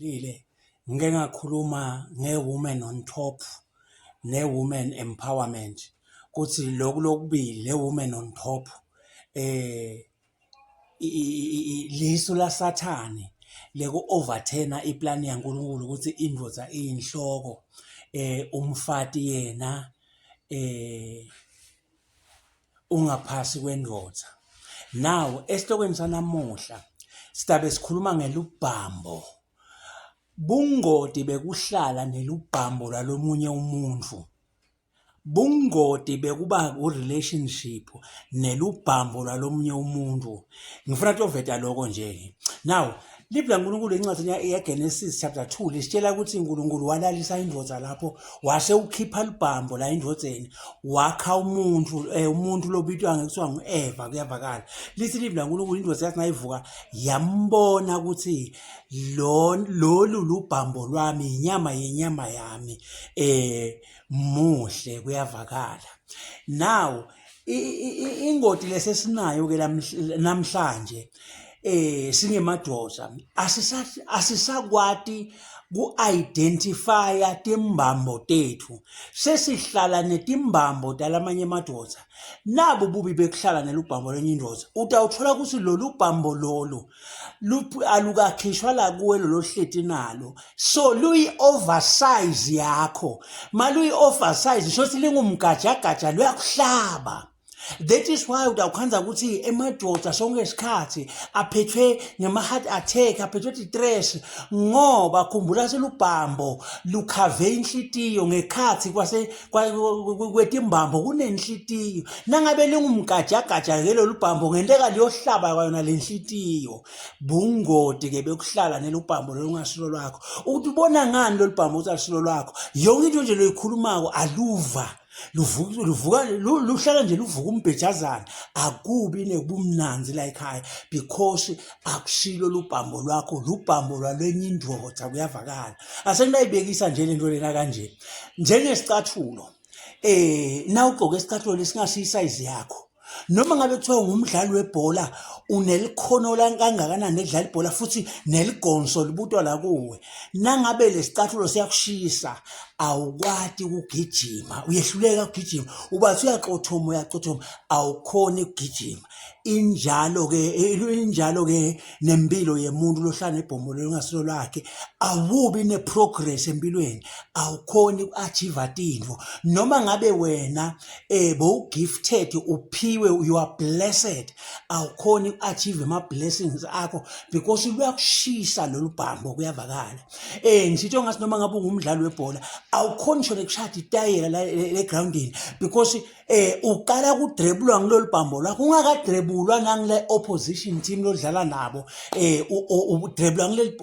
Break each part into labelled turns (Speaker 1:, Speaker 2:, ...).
Speaker 1: Lile ngike ngakhuluma nge-woman on top ne-woman empowerment kuthi lokhu lokubili le-woman on top lisu laSathane leku-overturn-a iplani yaNkulunkulu ukuthi indoda iyinhloko umfati yena ungaphasi kwendoda. Now esihlokweni sanamuhla sidabe sikhuluma ngelubhambo. Bungoti bekuhlala nelubhambo lwalomunye umuntu. Bungoti bekuba ku-relationship nelubhambo lwalomunye umuntu. Ngifuna kuyoveta lokho nje-ke. Now Livi laNkulunkulu encwadini yaGenesis chapter 2 lisitshela ukuthi uNkulunkulu walalisa indoda lapho wase ukhipha libhambo la endodeni wakha umuntu eh, umuntu lobitwa ngekuthiwa ngu-Eva kuyavakala lithi livi laNkulunkulu indoda yathi nayivuka yambona ukuthi lo lolu lubhambo lwami inyama yenyama yami eh muhle kuyavakala now ingoti lesesinayo ke namhlanje eh singemadoda asisakwati ku-identifya timbambo tethu sesihlala netimbambo talamanye amadoda nabo bubi bekuhlala nelubhambo lenye indoda utawuthola ukuthi lolu bhambo lolu alukakhishwa la kuwe lolo hleti nalo so luyi-oversize yakho maluyi-oversize sho ukuthi lingumgajagaja luyakuhlaba that is why utawukhandza ukuthi emadoda sonke isikhathi aphethwe ngema-heart attack aphethwe ti-stress ngoba khumbula selubhambo lukhave inhlitiyo ngekhathi kwase kwetimbambo kunenhlitiyo nangabe lingumgajagaja ke lolu bhambo ngenteka liyohlaba kwayona le nhlitiyo bungoti ke bekuhlala nelubhambo lolungasilo lwakho ukuthi ubona ngani lolu bhambo ukuthi alusilo lwakho yonke into nje loyikhulumako aluva luvuka luvuka luhlala nje luvuka umbhejazana akubi nekubumnanzi la ekhaya because akusilo lubhambo lwakho lubhambo lwalwenye indoda kuyavakala asengiyayibekisa nje lento lena kanje njengesicathulo eh nawugqoke isicathulo lesingasiyi size yakho noma ngabe kuthiwa ungumdlali webhola unelikhono kangakanani ekudlala ibhola futhi neligonso libutwa la kuwe nangabe lesicathulo siyakushisa awukwati ukugijima uyehluleka ukugijima ubathi uyaxothoma uyaxothoma awukhoni ukugijima injalo ke injalo ke nempilo yemuntu lohlala nebhomo longasilo lwakhe awubi neprogress empilweni awukhoni uku-achieve tintfo noma ngabe wena eh bowugifted uphiwe you are blessed awukhoni uku-achieve ama-blessings akho because luyakushisa lolu bhambo kuyavakala eh ngisitho ngathi noma ngabe ungumdlali webhola awukhoni ngisho nekushada itayela la egroundini because eh uqala kudrebulwa ngilolu bhambo lwakho ungakadrebulwa nangile opposition team lodlala nabo eh udrebulwa ngileli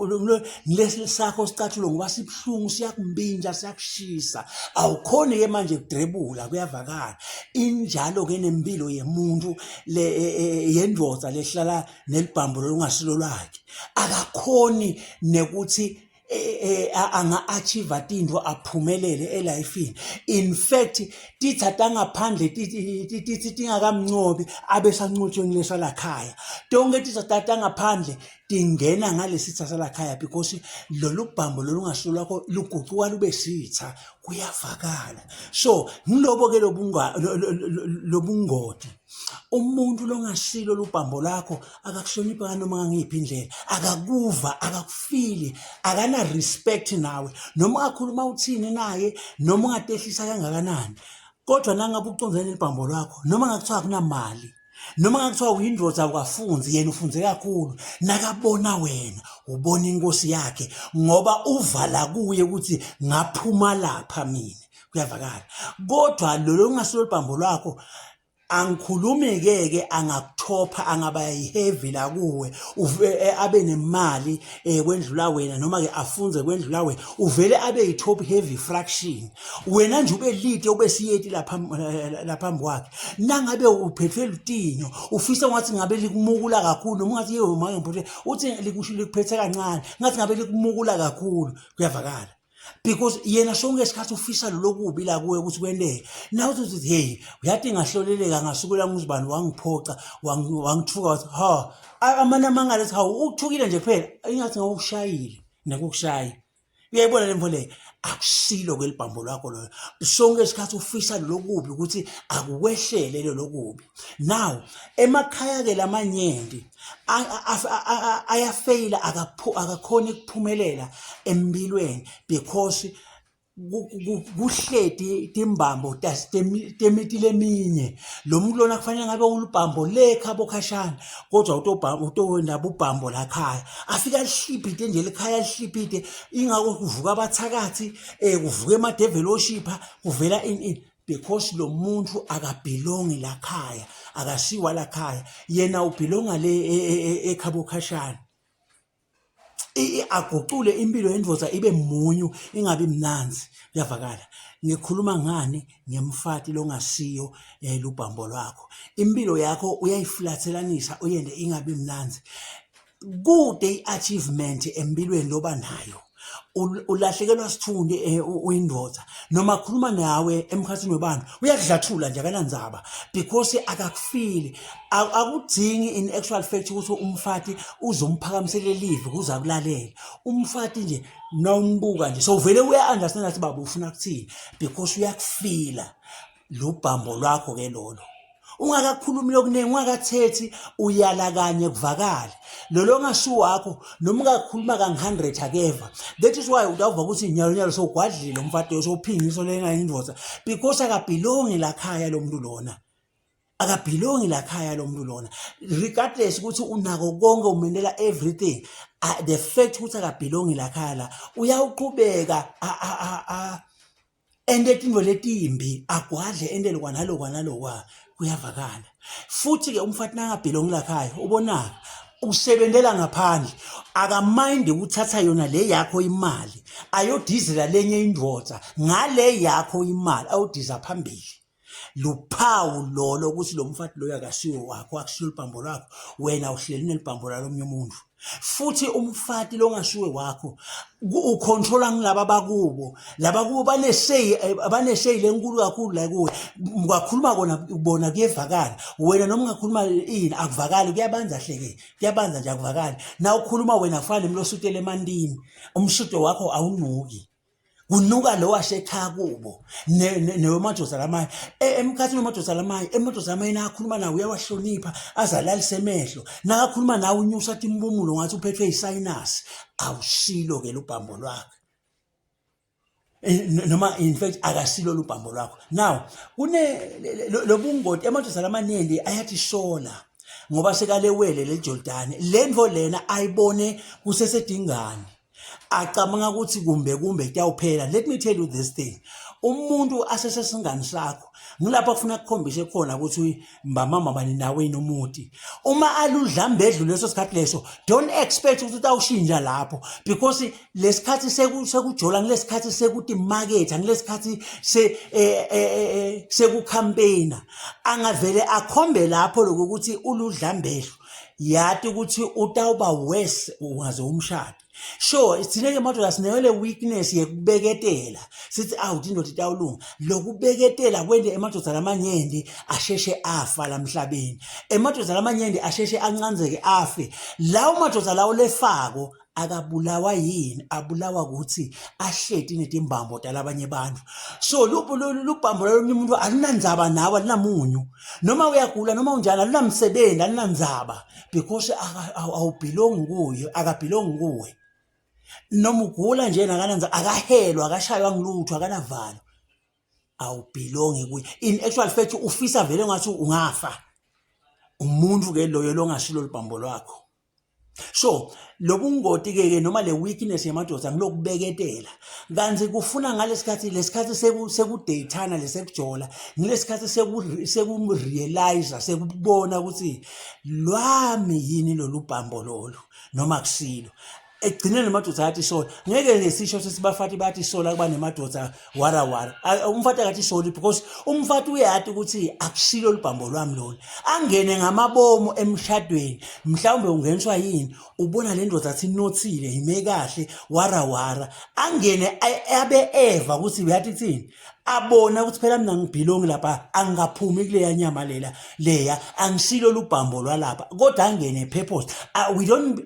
Speaker 1: ngilesi sakho sicathulo ngoba sibuhlungu siyakumbinja siyakushisa awukhoni ke manje kudrebula kuyavakala injalo ke nempilo yemuntu le e, e, e, yendoda lehlala nelibhambo lolungasilo lwakhe akakhoni nekuthi Eh, eh, anga-achieve tintfo aphumelele elifini in fact titha tangaphandle tithi tingakamncobi abe sancotshwe ngilesa lakhaya tonke titha tangaphandle tingena ngalesitha salakhaya because lolu bhambo lolungasilo lwakho lugucuka lube sitha kuyavakala so ngilobo ke lobungoti umuntu longasilo lubhambo lakho akakuhloniphi nganoma ngangiyiphi indlela akakuva akakufili akana respect nawe noma ungakhuluma uthini naye noma ungatehlisa kangakanani kodwa nangabe ucondzene nelibhambo lwakho noma ngakuthiwa akunamali noma ngakuthiwa uyindoda awukafunzi yena ufunze kakhulu nakabona wena ubona inkosi yakhe ngoba uvala kuye ukuthi ngaphuma lapha mina kuyavakala kodwa lolo ungasilo libhambo lwakho angikhulumi ke ke angakuthopha angaba yiheavy la kuwe eh, abe nemali eh, kwendlula wena noma ke afunze kwendlula wena uvele abe yi top heavy fraction wena nje ube lite ube siyeti lapha eh, laphambi kwakhe nangabe uphethwe lutinyo ufisa ngathi ngabe likumukula kakhulu noma ungathi yebo manje ngiphethwe uthi likusho likuphethe kancane ngathi ngabe likumukula kakhulu kuyavakala because yena sonke isikhathi ufisa lolokubi la kuwe ukuthi kwenteke nawe uthi uthi hey uyathi ngahloleleka ngasukela nguzibani wangiphoca wangithuka wathi ha amane amangale ethi hawu ukuthukile nje kuphela ingathi ngawushayile nekukushaya uyayibona le mfo leyo akusilo ke libhambo lwakho loyo sonke isikhathi ufisa lokubi ukuthi akukwehlele lelo kubi now emakhaya ke lamanyenti ayafeyila akakhoni ukuphumelela empilweni because kuhleti timbambo temiti leminye lo muntu lona kufanele ngabe ulubhambo le khabo khashana kodwa utowenda bubhambo lakhaya afike alihlibhite nje likhaya alihlibhite ingako kuvuka abathakathi um kuvuka emadeveli oshipha kuvela ini ini because lo muntu akabhilongi lakhaya akasiwa lakhaya yena ubhilonga le e, e, e, ekhabo khashana agucule impilo yendoda ibe munyu ingabi mnanzi kuyavakala ngikhuluma ngani ngemfati longasiyo eh, lubhambo lwakho impilo yakho uyayiflathelanisa uyende ingabi mnanzi kude i-achievement empilweni loba nayo ulahlekelwa sithundi eh, uyindoda noma khuluma nawe emkhathini webantu uyakudlathula nje akanandzaba because akakufili akudingi in actual fact ukuthi umfati uzomphakamisela live kuze akulalele umfati nje nawumbuka nje so vele uya understand ukuthi baba ufuna kuthini because uyakufila lubhambo lwakho ke lolo ungakakhulumi lokuningi ungakathethi uyala kanye kuvakale lolo ongashu wakho noma ungakhuluma kangi-100 akeva that is why utawuva ukuthi nyalo nyalo sowugwadlile umfati sowuphingiso lena indoda because akabhilongi lakhaya lo muntu lona akabhilongi lakhaya lo muntu lona regardless ukuthi unako konke umendela everything the fact ukuthi akabhilongi lakhaya la uyawuqhubeka ente tintfo letimbi agwadle ente lokwa nalokwa nalokwa kuyavakala futhi-ke umfati nakabhilongi lakhaya ubonaka usebenzela ngaphandle akamayindi ukuthatha yona le yakho imali ayodizela lenye indoda ngale yakho imali ayodiza phambili luphawu lolo ukuthi lo mfati loyo akasiwo wakho akusilo lubhambo lwakho wena uhleli nelibhambo lalomnye umuntu futhi umfati longasuwe wakho ucontrola ngilaba bakubo laba kubo baneseyi eh, baneseyi lenkulu kakhulu la kuwe ungakhuluma kona bona kuyevakala wena noma ungakhuluma ini akuvakali kuyabanza hleke kuyabanza nje akuvakali na ukhuluma wena kufana nemlosutela emantini umshudo wakho awunuki kunuka lo wasekhaya kubo newemadoda lamanye e, emkhathini wemadoda lamanye emadoda lamanye nakakhuluma nawe uyawahlonipha azalalise emehlo nakakhuluma nawe unyusa timpumulo ngathi uphethwe yisayinasi awusilo-ke lubhambo lwakhe e, noma in fact akasilo lubhambo lwakho now kune lobungoti amadoda lamaningi ayathi sola ngoba sekalewele lelijordani le nto lena ayibone kusesedingane acabanga ukuthi kumbe kumbe kuyawuphela let me tell you this thing umuntu asesesingani sakho ngilapho kufuna kukhombise khona ukuthi mbamama bani nawe inomuti uma aludlambe edlu leso sikhathi leso don't expect ukuthi utawushintsha lapho because lesikhathi sekujola ngilesikhathi sekutimaketha ngilesikhathi se eh, eh, eh, sekucampaigna angavele akhombe lapho lokuthi uludlambehlo yati ukuthi utawuba worse ungaze umshade sure thina-ke madoda sineyo le weakness yekubeketela sithi awu indoda itawulunga lokubeketela kwente emadoda lamanyenti asheshe afa lamhlabeni emadoda lamanyenti asheshe ancanzeke afe lawo madoda lawo lefako akabulawa yini abulawa ukuthi ahleti netimbambo talabanye abantu so lubhambo lolunye umuntu alunandzaba nawe alunamunyu noma uyagula noma unjani alunamsebenzi alunandzaba because awubhilongi kuye akabhilongi kuwe noma ugula nje nakananza akahelwa akashaywa ngilutho akanavalo awubhilongi kuye in actual fact ufisa vele ngathi ungafa umuntu ke loyo longasilo lubhambo lwakho so lobungoti ke ke noma le weakness yamadoda ngilokubeketela kanti kufuna ngalesikhathi lesikhathi sekudatana lesekujola ngilesikhathi sekurealize sekubona ukuthi lwami yini lolu bhambo lolu noma kusilo ekugcineni amadoda ayathi sola ngeke ngesisho sithi bafati bathi sola kuba nemadoda wara wara umfati akathi soli because umfati uyati ukuthi akusilo lubhambo lwami lolu angene ngamabomu emshadweni mhlawumbe ungeniswa yini ubona le ndoda athi inothile ime kahle wara wara angene abe eva ukuthi uyathi kuthini abona ukuthi phela mina ngibhilongi lapha angingaphumi kuleya nyama lela leya angisilo lubhambo lwalapha kodwa angene purpose we don't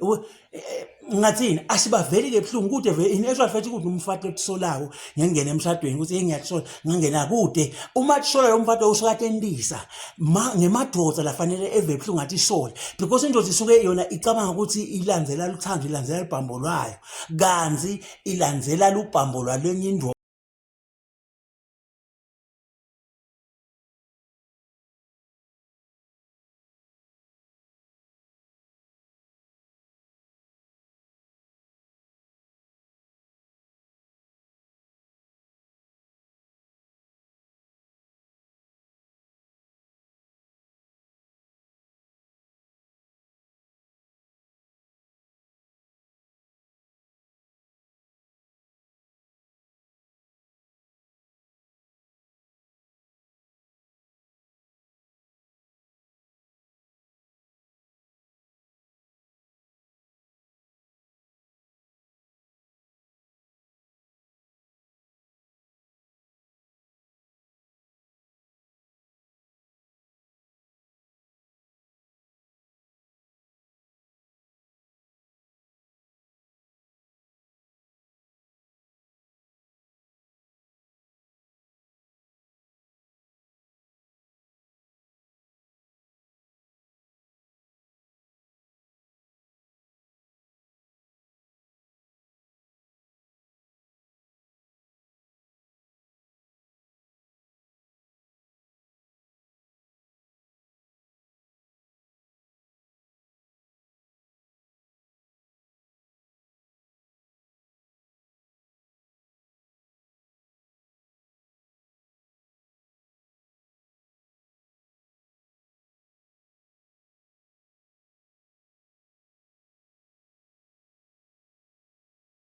Speaker 1: Ngathini asibaveli ke buhlungu kude ve in actual fact kude umfati lotisolako ngengena emshadweni ukuthi ngiyakusola ngangena kude uma tisola lo mfati usuke atendisa ma ngemadvodza lafanele eve buhlungu athi isole because indoda isuke yona icabanga ukuthi ilandzela luthando ilandzela lubhambo lwayo kanti ilandzela lubhambo lwalenye indoda.